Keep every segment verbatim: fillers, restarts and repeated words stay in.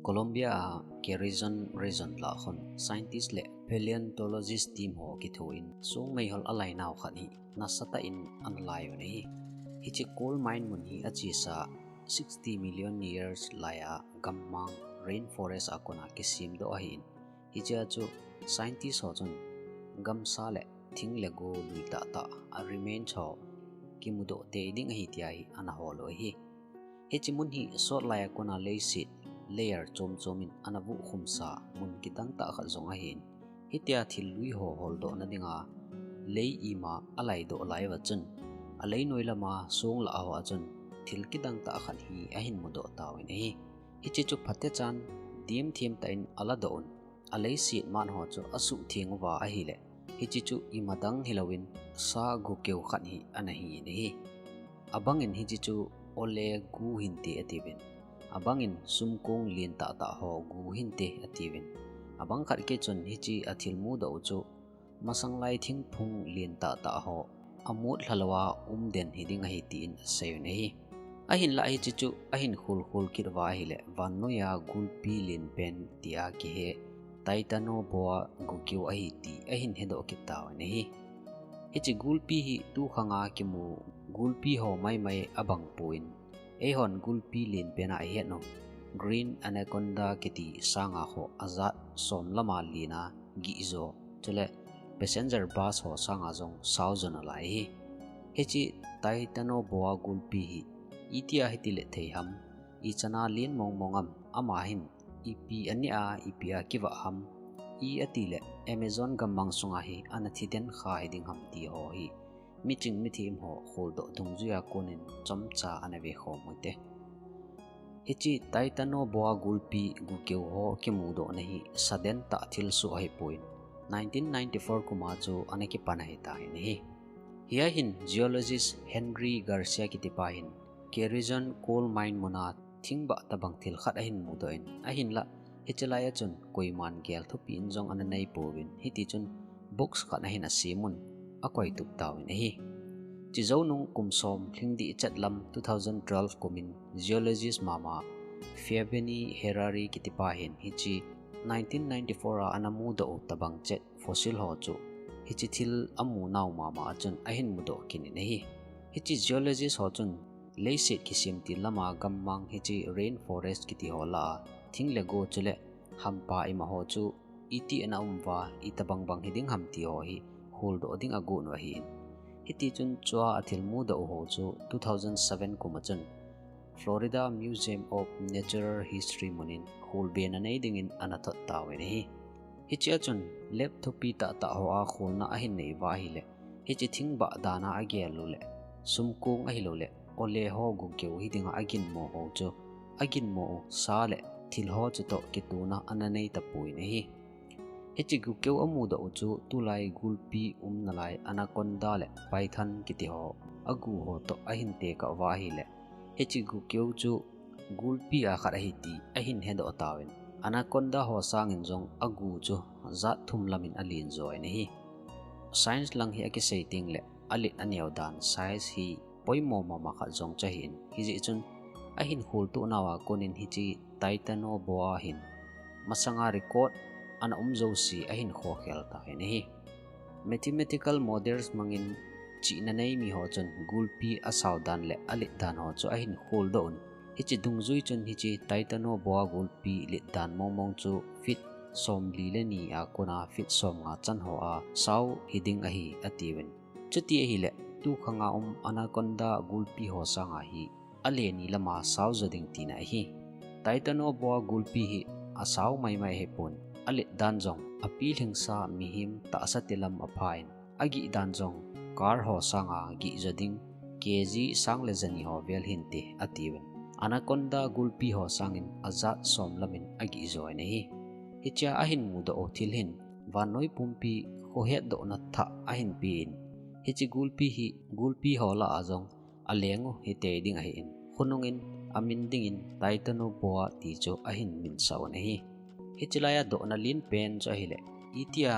Colombia a Carrizon Region lah khun scientist le paleontologist team ho kithoin song meihol alainau khat hi nasatah in analai un ahi. Hiche coal mine mun hi achesa sixty million years laiya gammang rainforest a kona kisemdoh ahin, hichea chu scientist ho chun gamsa le thing le go lui tahtah a remains ho kimudoh tei ding ahi tia hi ana hol u ahi. Hiche mun hi sot laiya kona leiset layer chom chom in ana vuh khumsa mun kidang tah khat jong ahin, hitia thil lui ho holdohna dinga lei ima alaidoh laiuva chun alei noi lama song lah hoa chun thil kidang tah khat hi ahin mudoh tauvin ahi. Hiche chu phatechan diamthem tah in aladoh un, aleiset man ho chu asuhtheng uva ahile, hiche chu ima dang hilouvin sa gu keu khat hi ana hin ahi. Abangin hiche chu ole gu hinte atiuvin, abangin sumkong lien tahtah ho gu hinte atiuvin, abang khat kei chun hiche athil mudoh u chu masanglai thingphung lien tahtah ho amut lhalouva um den hiding ahi tin aseiyun ahi. Ahinlah hiche chu ahin kholkhol kit uva ahile vannoiya gulpi lienpen tia kihe Titanoboa gukeu ahi ti ahin hedoh kit tauvin ahi. Hiche gulpi hi tukhanga kimu gulpi ho maimai abangpoi, eihon gulpi lienpena ihetnu Green Anaconda kiti sanga ho ajat som lama liena gihjo, chule passenger bus ho sanga jong saojo nalai ahi. Hiche Titanoboa gulpi hi itia hiti lethei ham, ichana lien mongmong am, ama hin ipi anea ipia kivah ham, i atile Amazon gammang sunga hi ana thiden kha hiding ham ti ho hi miching mithem ho kholdoh dungjuia konin chomcha ana vekhom ute. Hiche Titanoboa gulpi gukeu ho kimudohna hi saden tah thilsoh ahipon, nineteen ninety-four kuma chu ana kipan ahitan ahi. Hia hin geologist Henry Garcia kitipa hin Carrizon coal mine muna thingbah tobang thil khat ahin mudoh in, ahinlah hiche laia chun koiman gel thupi in jong ana neipouvin, hitichun box khat ahin asemun, akoitup tauvin ahi. Chejou nung kum som lhingdih chet lam two thousand twelve kumin geologist mama Fiaveni Harari kitipa hin hiche nineteen ninety-four a ana mudoh u tobang chet fossil ho chu hiche thil amunau mama a chun ahin mudoh kit in ahi. Hiche geologist ho chun leiset kisemtil lama gammang hiche rainforest kiti ho lah a thing le go chule hampa ima ho chu iti ana um uva, itobang bang hiding ham ti ho hi kholdoh ding agon u ahin, hitichun chua athil mudoh u ho chu two thousand seven kuma chun Florida Museum of Natural History munin kholbena nei dingin ana thot tauvin ahi. Hichea chun lab thupi tahtah hoa kholna ahin nei uva ahile, hiche thingbah dana agel uleh, sumkong ahilouleh ole ho gukeu hidinga aginmo ho chu, aginmo u sa le thil ho chutoh kitona ana nei tapouvin ahi. Hiche gukeu amudoh u chu tulai gulpi um nalai anaconda le python kiti ho agu ho toh ahin tekah uva ahile, hiche gukeu chu gulpi a khat ahi ti ahin hedoh tauvin, anaconda ho sangin jong agu chu jat thum lamin alen join ahi. Science lang hi akisei tengle alet aneo dan size hi poimo mama khat jong chu ahin, hijeh chun ahin kholtoh nauva konin hiche Titanoboa hin masanga record ana um jouse ahin khokhel tan ahi. Mathematical models mangin chihna nei mi ho chun gulpi asao dan le alet dan ho chu ahin kholdoh un, hiche dungjui chun hiche Titanoboa gulpi let dan mongmong chu feet somli le ni a kona feet somnga chan hoa sao hiding ahi atiuvin. Chuti ahile, tukhanga um anaconda gulpi ho sanga hi ale ni lama saojo ding tina ahi. Titanoboa gulpi hi asao maimai ahipon, alet dan jong apilhingsa mihem tahsa tilam aphan, agih dan jong car ho sanga gihjo ding kg sang le jani ho vel hinte atiuvin, anaconda gulpi ho sangin ajat som lamin agihjoin ahi. Hichea ahin mudoh u thil hin vannoi pumpi khohetdohna thah ahin pen, hiche gulpi hi gulpi ho lah a jong aleng u hitei ding ahin, khonungin amin dingin Titanoboa ti chu ahin minsah un ahi. Hiche laia dohna lenpen chu ahile, itia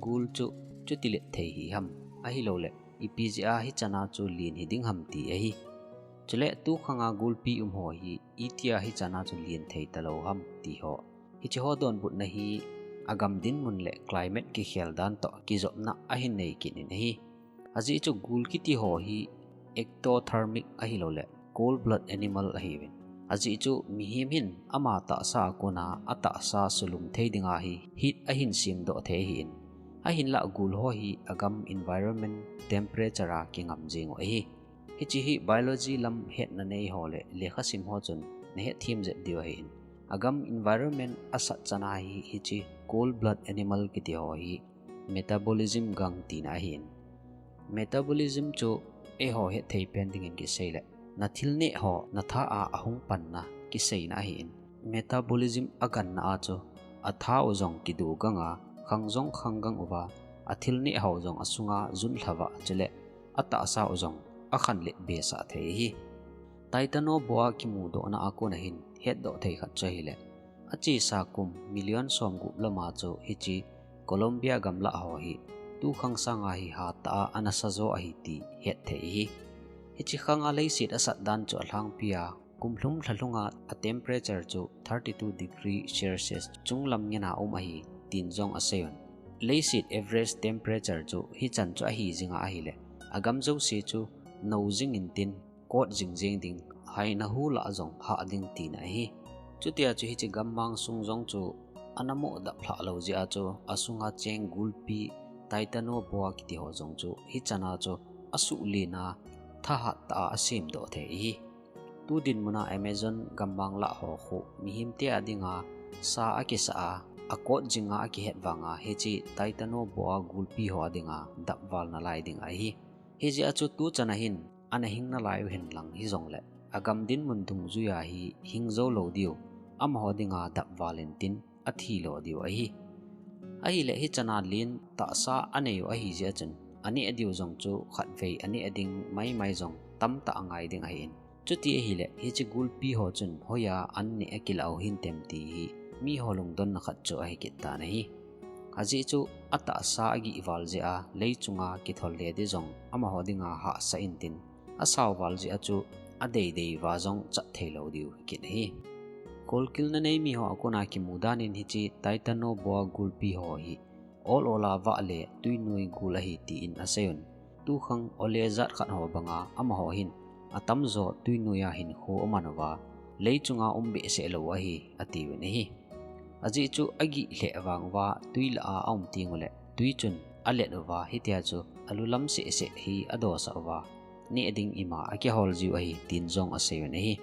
gul chu chuti lethei hi ham, ahilouleh ipi jeh a hichana chu len hiding ham ti ahi. Chule tukhanga gulpi um ho hi itia hichana chu lien thei talou ham ti ho. Hiche ho donbutna hi agam dinmun le climate kikhel dan toh kijopna ahin nei kit in ahi. Ajeh chu gul kiti ho hi ectothermic ahilou le cold blood animal ahiuvin. Ajeh chu mihem hin ama tahsa a kona atahsa sulum thei dinga hi heat ahin semdoh thei ahin. Ahinlah gul ho hi agam environment temperature a kingam jeng u ahi. Hiche hi biology lam hetna nei ho le lekhasim ho chun nahet them jep diu ahin. Agam environment asat chana hi hiche cold blood animal kiti ho hi metabolism gang tina ahin. Metabolism chu eiho hetthei pen dingin kisei le, nathil neh ho natha a ahung panna kiseina ahin. Metabolism aganna a chu atha u jong kidu ganga, khang jong khang gang uva, athil neh ho jong asunga junlhava chule atahsa u jong akhanlet behsah thei ahi. Titanoboa kimudohna a kona hin hetdoh thei khat chu ahile, achesa kum million somgup lama chu hiche Colombia gamlah ho hi tukhang sanga hi hatah a anasa jo ahi ti hetthei ahi. Hiche khanga leiset asat dan chu alhangpia kumlhum lhalhunga atemperature chu thirty-two degree Celsius chunglam ngena um ahi tin jong aseiyun. Leiset average temperature chu hichan chu ahi jinga ahile, agam jouse chu nou jing intin, kot jingjeng ding, haina hu lah jong hah ding tina ahi. Chutia chu hiche gammang sung jong chu ana moh daplhah lou jeh a chu asunga cheng gulpi Titanoboa kiti ho jong chu hichana chu asuhlena thahat tah a asemdoh thei ahi. Tu dinmuna Amazon gammang lah ho khu mihemte a dinga sa akisah a, akot jinga akihet vanga hiche Titanoboa gulpi ho a dinga dapval nalai ding ahi. Hijeh a chu tuchana hin ana hing nalai u henlang hijongle, agam dinmun dungjuia hi hing jou lou diu, amaho dinga dapval intin athi lo diu ahi. Ahile hichana lien tahsa anei u ahijeh a chun, aneh diu jong chu khatvei aneh ding maimai jong tamtah angai ding ahin. Chuti ahile hiche gulpi ho chun hoiya an neh akilah u hintem ti hi miho lungdonna khat chu ahikit tan ahi. Ajeh chu atahsa agihval jeh a leichunga kitholle di jong amaho dinga hahsa intin, asauval jeh a chu adeidei uva jong chat theilou diu kit ahi. Kolkilna nei miho a kona kimu danin hiche Titanoboa gulpi ho hi ol ola vah le tuinoi gul ahi tin aseiyun. Tukhang ole jat khat ho banga amaho hin atamjo tuinoiya hinkho aman uva, leichunga um behseh lou ahi atiuvin ahi. Ajeh chu agih lheh vang uva twi lah a aum tengule twi chun alet uva, hitia chu alulam sehseh hi adosah uva, neh ding ima akihol jiu ahi tin jong aseiyun ahi.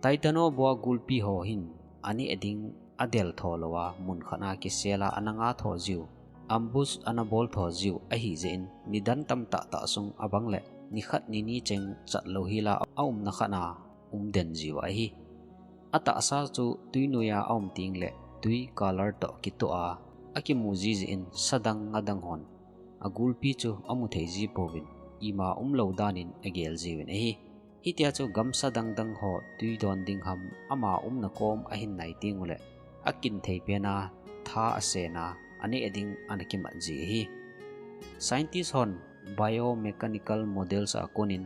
Titanoboa gulpi ho hin aneh ding adel tho louva mun khat a kisel a ana nga tho jiu, ambush ana bol tho jiu ahijeh in nidan tamtah tah sung abang le nikhat nini cheng chatlou hila aumna khat a umden jiu ahi. Atahsa chu tuinoiya aum tengle twi color toh kitoh a akimu jijeh in sadang adang hon agulpi chu amu thei ji pouvin, ima umlou danin agel jiuvin ahi. Hitia chu gamsa dangdang ho twi don ding ham ama umna kom ahin nai tengule akin thei pena tha asena aneh ding ana kimat ji ahi. Scientist hon biomechanical models a konin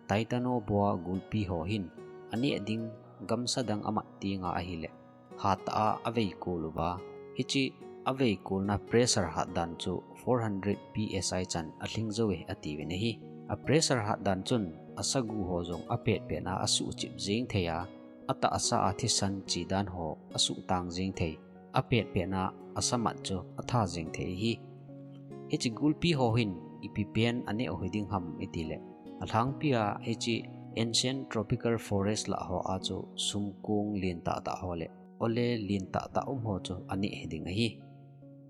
Titanoboa gulpi ho hin aneh ding gamsa dang amat tenga ahile, hatah a aveikol uva, hiche aveikolna pressure hatdan chu four hundred P S I chan alhing joue atiuvin ahi. A pressure hatdan chun asagu ho jong apetpetna asuhchip jeng thei a, atahsa a thisan chedan ho asuhtang jeng thei, apetpetna asamat chu atha jeng thei ahi. Hiche gulpi ho hin ipi pen aneh u hiding ham itile, alhangpia hiche ancient tropical forest lah ho a chu sumkong lentah tah ho le ole lentah tah um ho chu aneh hiding ahi.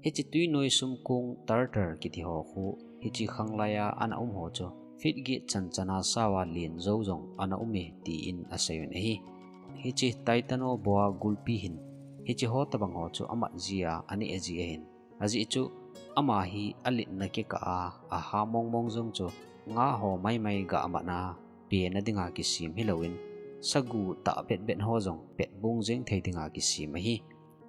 Hiche twinoi sumkong tartar kiti ho khu hiche khanglai a ana um ho chu feet get chanchan a sao a len jou jong ana um e tin aseiyun ahi. Hiche Titanoboa gulpi hin hiche ho tobang ho chu amat ji a aneh ji ahin. Ajeh chu ama hi aletna kikah a aha mongmong jong chu nga ho maimai ga amatna pena dinga kisem hilouvin, sagu tah betbet ho jong petbong jeng thei dinga kisem ahi.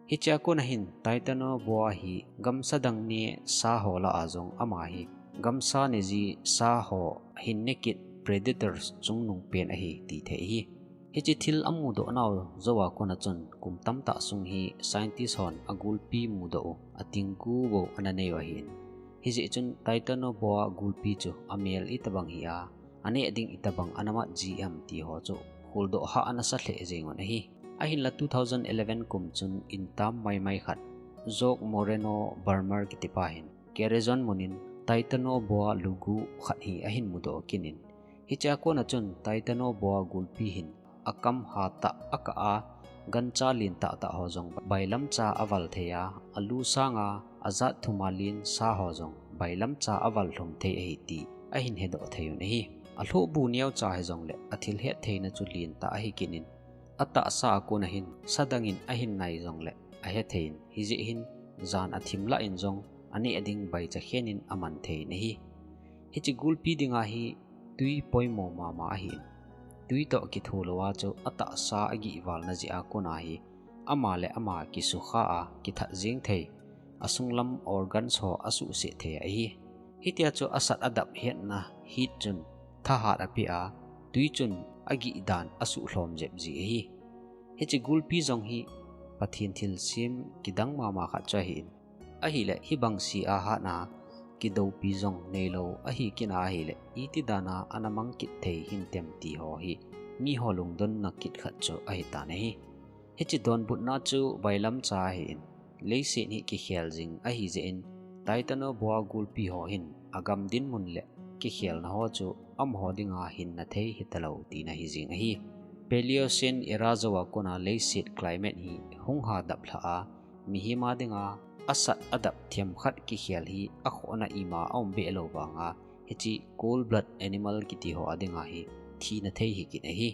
Hichea kona hin Titanoboa hi gamsa dang ne sa ho lah a jong ama hi gamsa ne ji sa ho hin ne kit predators chungnung pen ahi ti thei hi. Hiche thil amudoh nau jou a kona chun kum tamtah sung hi scientist hon agulpi mudoh u ating gu bou ana nei u ahin. Hijeh chun Titanoboa gulpi chu amel itobang hi a, aneh ding itobang ana mat ji ham ti ho chu kholdoh hah ana sa lheh jeng un ahi. Ahinla two thousand eleven kum chun intam maimai khat Jock Moreno Barmer kitipa hin Quezon mun in Titanoboa lugu khat hi ahin mudoh kit in. Hichea kona chun Titanoboa gulpi hin akam hatah akah a, gancha lentah tah ho jong bailamcha aval thei a, alu sanga ajat thum a len sa ho jong bailamcha aval lhum thei ahi ti ahin hedoh thei un ahi. Alhohbu neocha hijongle athil hettheina chu lentah ahi kit in, atahsa a kona hin sa dangin ahin nai jongle ahethei in, hijeh hin jan athim lah in jong aneh ding baicha khen in aman thei in ahi. Hiche gulpi dinga hi twi poimo mama ahin, twi toh kitho louva chu atahsa agihvalna jeh a kona hi ama le ama kisukha a kithat jeng thei, asunglam organs ho asuhset thei ahi. Hitia chu asat adap hetna heat chun thahat apeh a, twi chun agih dan asuhlhom jep ji ahi. Hiche gulpi jong hi Pathen thilsem kidang mama khat chu ahin, ahile hibang sea hatna kidoupi jong neilou ahi kit a ahile iti dana ana mang kit thei hintem ti ho hi miho lungdonna kit khat chu ahitan ahi. Hiche donbutna chu bailamcha ahin, leiset hi kikhel jing ahijeh in Titanoboa gulpi ho hin agam dinmun le kikhelna ho chu amaho dinga hinna thei hitalou tina hijeng ahi. Paleocene era jouva kona leiset climate hi hung hadap lhah a, mihem a dinga asat adap themkhat kikhel hi akhohna ima aumbeh lou vanga, hiche cold blood animal kiti ho a dinga hi thina thei hi kit ahi.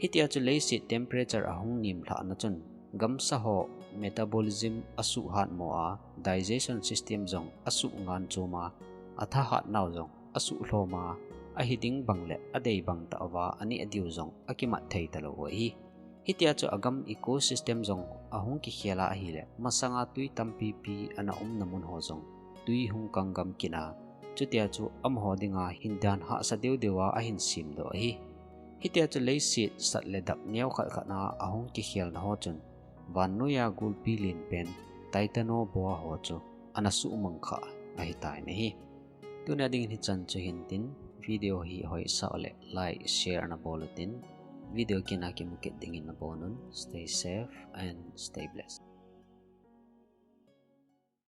Hitia chu leiset temperature ahung nem lhahna chun gamsa ho metabolism asuhhatmo a, digestion system jong asuhngan chom a, athahat nau jong asuhlhom a, ahi ding bang le adei bang tah uva aneh diu jong akimat thei talou u ahi. Hitia chu agam ecosystem jong ahung kikhel a ahile masanga twi tampipi ana umna mun ho jong twi hung kang gam kit a, chutia chu amaho dinga hindan hahsa deu deu a ahin semdoh ahi. Hitia chu leiset sat le dap neokhat khat a ahung kikhelna ho chun vannoiya gulpi lenpen Titanoboa ho chu ana suhmang khah ahitan ahi. Tunia dingin hichan chu hintin, video hi hoisah ule like, share ana bol utin, video kit a kimu kit dingin nabonun. Stay safe and stay blessed.